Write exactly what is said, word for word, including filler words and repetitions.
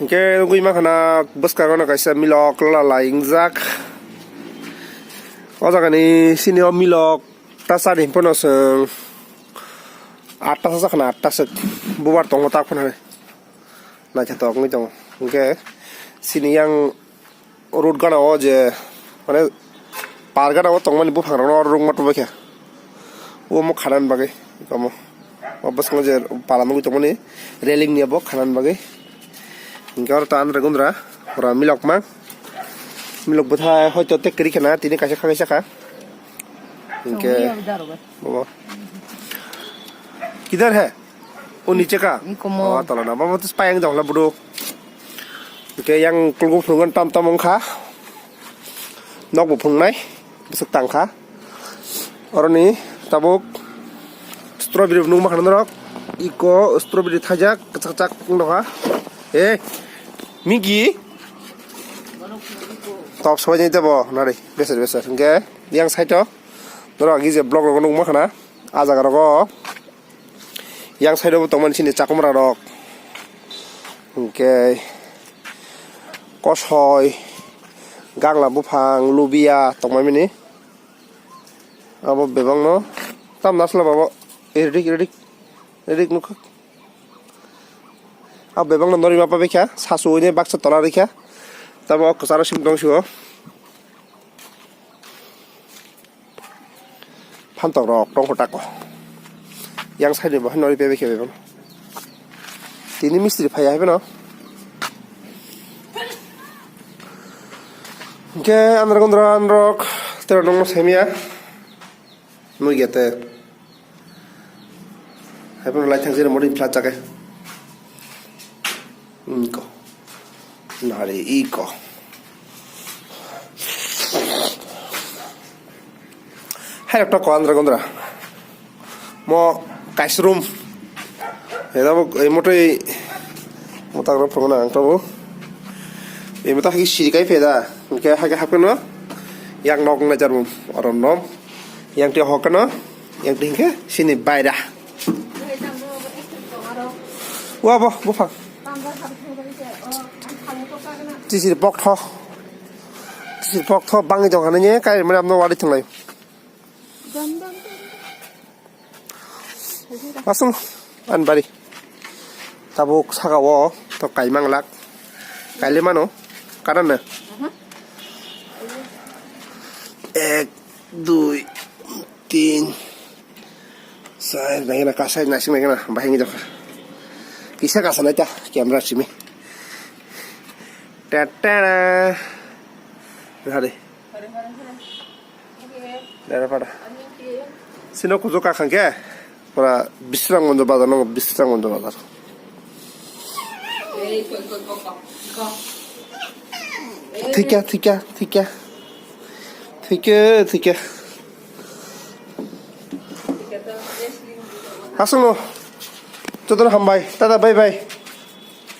Hingke nugui mankha na bwskango no kaisa milok lala ingjak. O jaga ni sini o milok ta chari hinphano chwng atta sa khana atta sek bubar tongo tak phano naithotok wngwi tongo. Hingke sini yang road gana o je mane par gana o tongmani buphang rok no rwngma tubukhe. Omo khanani bagwi omo o bwskango je pala nugwi tongmani railing ni abo khanani bagwi. Hingke oro ta andra gundra ora milok mang milok bwthai hoito tek kwrwi khana tini kaisa kha kaisa kha. Hingke omo kidhar hai? O niche ka? Iko mo. O tola na. Babo tis payang jong la bro. Hingke yang kulgo phungan tam tam wngkha. Nok bo phungnai. Bwswk tangkha. Oroni tabuk strawberry nung mankha norok. Iko strawberry thajak kachak kachak wng nokha. E migi. Top sobai jai tebo nari beser beser. Hingke yang side o norok agi je block rok nung mankha na. A jaga rogo. Yang side o bo tongmani sini chakwmra rok. Hingke kosoi, gangla buphang, lubia tongmani. Abo bebak no tam nasla babo. Ready, ready, ready nukha. Abo bebak no nori ma pabikha, sasu ini baksa tola rikha. Tamo kwcharo sim tong sio. Phantok rok tongkho tako. Yang side bo nori pebe khe bebo. Tini mistri phai hai beno. Hingke andra gondra androk tero nongno semia. Nui gete. Hai beno lai thang jere mori plat jake. Iko. Nari iko. Hai rok to ko andra gondra. Mo kaisrum. Eda bo ei motoi motak rok phungo na ang to bo. Ei motoi hagi siri kai pheda. Hingke hagi hapkeno. Yang nok na jarum. Oro nom. Yang twi hokeno. Yang twi hingke sini baira. Wa bo buphang. Chisir pok tho. Chisir pok tho bangwi tong hwnwi kai mane amno wari thwnglai. Asung an bari. Tabuk saka o to kaimang lak. Kaile mano. Kanan na. Ek, dui, tin. Sai nai na kasai nai sing nai na bahai ngi jokha. Kisa kasa nai ta camera simi. Ta ta da. Hari. Dara pada. Sino kujo kakhang ke. Pura Bisrang Gonjo bazar no Bisrang Gonjo bazar. Thikya thikya thikya. Thikya thikya. Asung no. Jotono hambai. Tada bye bye.